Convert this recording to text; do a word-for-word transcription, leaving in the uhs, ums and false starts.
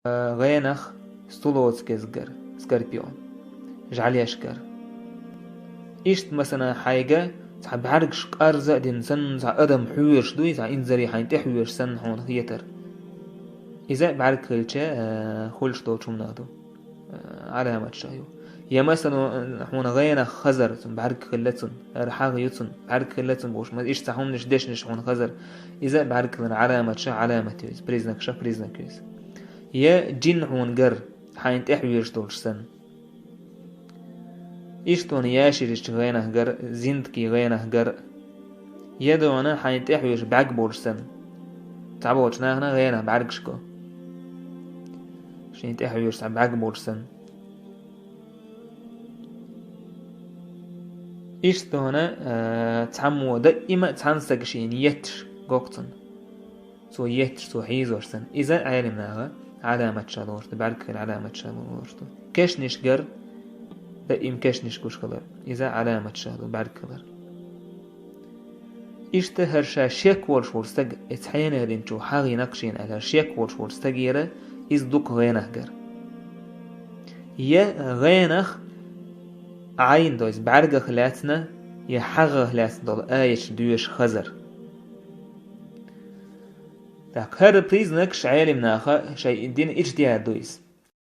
ГӀенах стулоцкезгар, скорпион, жӀалешгар. Иштта, масала, хьайга цхьа бӀаьргаш къарза а дина санна, цхьа адам хьоьжуш дуй, цхьа инзаре хьайна тӀехьоьжуш санна хьуна хетар. Иза бӀаьрг хилча, э, хуьлуш долчу хӀуманах ду, э, Ӏаламаташ ю. Я, масала, хьуна гӀенах хазар, цунна бӀаьрг хилла цунна, хӀара хьагӀ ю цунна, бӀаьрг хилла цунна бохуш, ма иштта цхьа хӀуманаш дешнаш хьуна хазар, иза бӀаьрг хилар Ӏаламаташ, Ӏаламат ю иза, признакаш, признак ю иза. Я джин хьуна гар, хьайна тӀехьоьжуш долуш санна. Иштта хьуна яширчу гӀенах гар, зиндагий гӀенах гар. Я дуьйна хьайна тӀехьоьжуш бӀаьрг болуш санна. Цхьаболчу нахана гӀенах бӀаьргаш го. Шайна тӀехьоьжуш цхьа бӀаьрг болуш санна. Иштта хьуна, а, цхьаммо даима цхьана стага шена етташ го-кх цунна. Цо етташ, цо хьийзош санна. Иза Ӏелам наха Ӏаламаташ лоруш ду, бӀаьрг хилар Ӏаламаташ лоруш ду. Кешнаш гар, даим кешнаш гуш хилар. Иза Ӏаламаташ ду, бӀаьрг хилар. Иштта хӀара ша шек волуш волу стаг, эца хьенех динчу хьагӀ йина-кх шена аьлла, хӀара шек волуш волу стагера иза ду-кх гӀенах гар. Я гӀенах Ӏайн, то есть бӀаьргах лаьцна, я хьагӀах лаьцна долу аяташ доьшуш хазар. Так, хӀара признакаш Ӏелам наха шайн дина иштта ду иза.